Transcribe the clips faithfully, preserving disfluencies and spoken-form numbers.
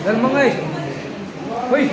Dal mangai. Hoi.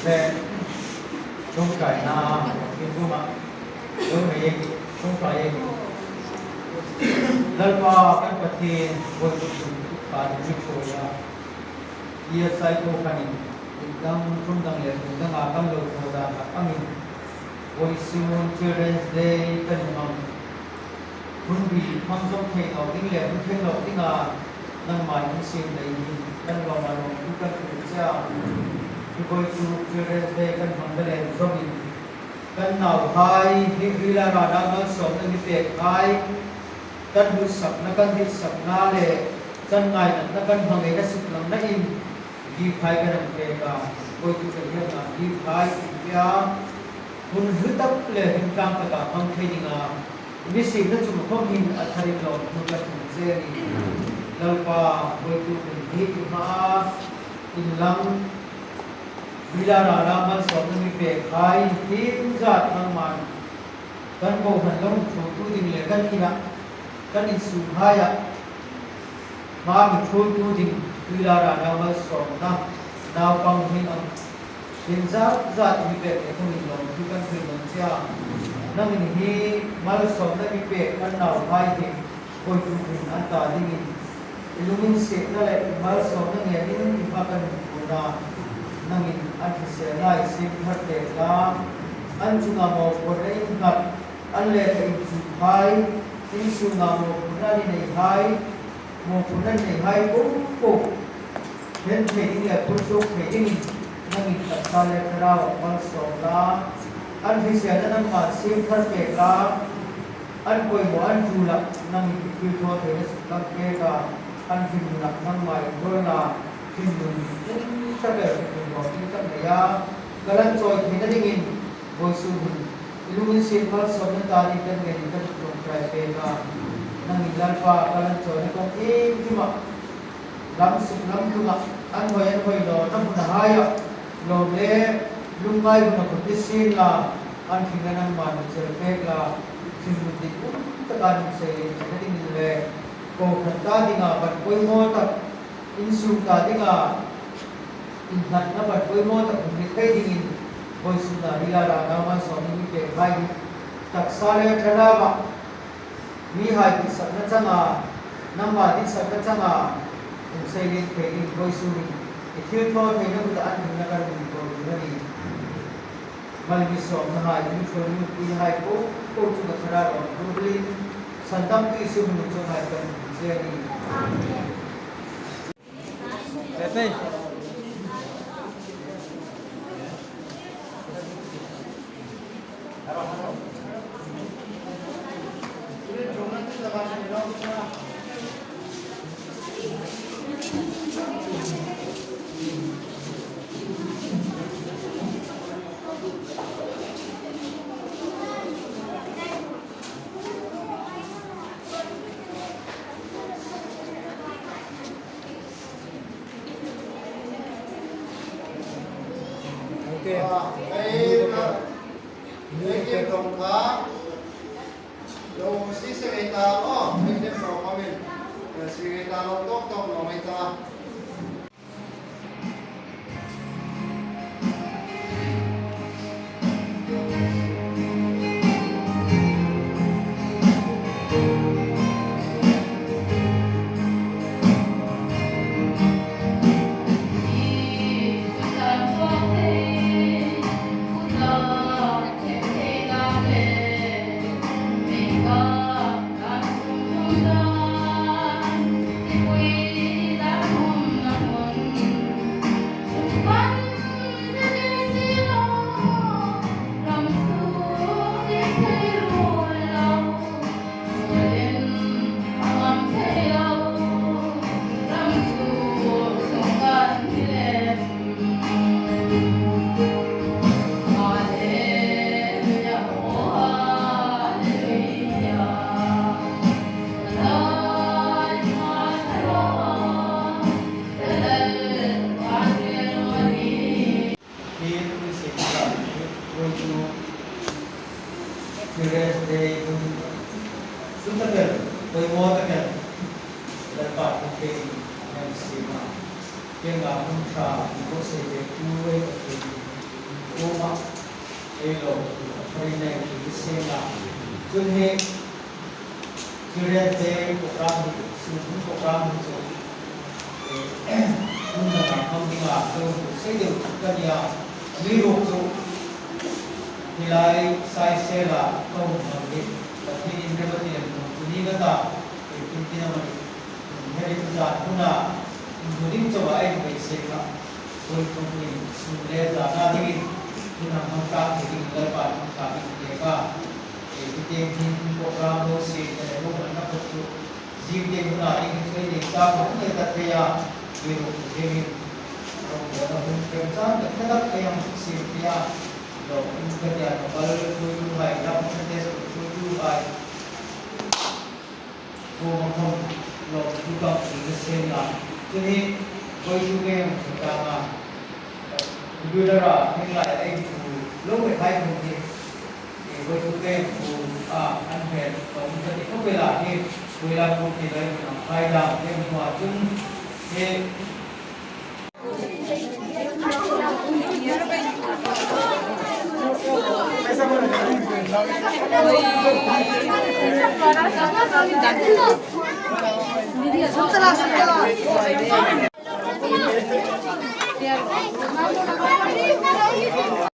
Le, ṭawngṭaina, in buma, lo nei e, ṭawngṭai e. Lalpa kan Pathien, voi tu tu, pa tu tu, EFCI ko khan in, in dang, ṭum dang le, in dang a kan lo thaw dan a angin. Voisun Children's Day kan hmang. Hun bi hmang zawm thei naw ding le, hun thei naw ding a, nangma in siem dai hin, kan lawm a lawm tu kan hril che a. Hi voisun Children's Day kan hmang dai le zawmin. Kan nauhai, hi Vila Rana malsawmna mi pek hai, kan hutsakna, kan ditsakna le kan ngainatna, kan hmangaina suklang na in, gift hai kan hang pek a, voi tu kan hian a, gift hai in pia, hun hlu tak le hun tlang taka hmang thei dinga, mi siemna chung khawm hin a tharin lawmthu kan hril che a nih. Lalpa, voi tu hun hi i hma a, in lang, Vila Rana malsawmna mi pek hai, him zat nangman kan kohran lo ṭhuoitu ding le kan ina, kan insung haia, hma mi ṭhuoitu ding, Vila Rana malsawmna, naupang hin ang, him zat zat mi pek le kan in lawmthu kan hril naw che a. Nangin hi malsawmna mi pek kan nauhai hi, voi tu hun an ta dingin, i lunginsietna le i malsawmna ngenin i hma kan hung ṭhuoi a, nangin an hrisel lai siem thar tek la, An chunga mawphurna innghat, an leh ka inchukhai, insunga mawphurna an neihai, mawphurna an neihai po po hlen thei ding le phur suok thei dingin nangin taksa le thlarauah malsawm la. An hriselna nangman siem thar pek la. An poimaw an tul a nangin i thilthawtheina suklang pek a. An hringnuna nangma indawn la. Hringnun um tak el, hringnun ding tak nei a. Ka lan chawi theina dingin vawisun hin i lunginsiet malsawmna ta ding kan ngen in ka ṭawngṭai pek a. Nangin Lalpa ka lan chawina kawng im im a, lam suk lam tunga an hawi an hawi nawna hmunahaia lawm le lungngai huna khut ni sien la, an hringna nangman mi chel pek la, hringnun dik um taka an seilien theina dingin le kohran ta dinga ban poimaw tak, insung ta dinga innghatna ban poimaw tak hung ni thei dingin vawisuna Lilala nangman sawm mi pek hai hi taksa le thlarauah mihai ditsakna changa, nangma ditsakna changa hung seilien thei dingin vawisunin i thilthawtheina kuta an hringna kan hung ko ding a nih. Mal mi sawmnahai, mi thawni, mi pinhai po po chunga thlarau an hung bulin, sandamtu Isu hmingin chunghai kan hung che a nih. Amen. Okay. Lo si se ngai ta, oh, hei dem lo comment. Si ngai ta lo tok tok lo ngai ta. Hi tuisin ka, hi tuisin. Children's Day hun sum tak el, poimaw tak el, Lalpa hming pêkin a hmang sien a. Kei nga hmun ṭha, mi ko sei ve tu ei ka thei ni. Uma, ei lo, a thari nei ki sien a. Chun hi, Children's Day program hi, sun hun program hi chu, eh, hun danga hmang dinga, lo hung sei deu ka nia, amiruokchu, hi lai Saisela ka hung hmang hi, Pathienin rebati lem hmang chu ni nga ta, eh, tin tin amanih, heri tu zan huna, hmu ding chauha ei beisei kha, Pathienin sum le zana dingin, hun hang hmang tlang thei dingin Lalpan hmang tlang ding pek a. Ei, ti tieng hin program lo siem te le lo hmangna khop chu, zing tieng huna ding hin chu ei nei ta khop nei ta thei a, mi ruok chu tieng hin, rawng dona hun ṭhenkhat tak tak ei hang siem thei a, lo in ka tia ka pal thuoituhai, ram ka test thuoituhai. Kuoma khom lawmthu ka hmu sien la. Chun hi, vawituk ei hung hmu tang a. Computer-a hming lai ei hmu lo ei hai hmu hi. Vawituk ei hmu a, an hmel lawm ka ti khop el a hi. Vawituk ei hmu a, hai dam ei hmu a chun hi.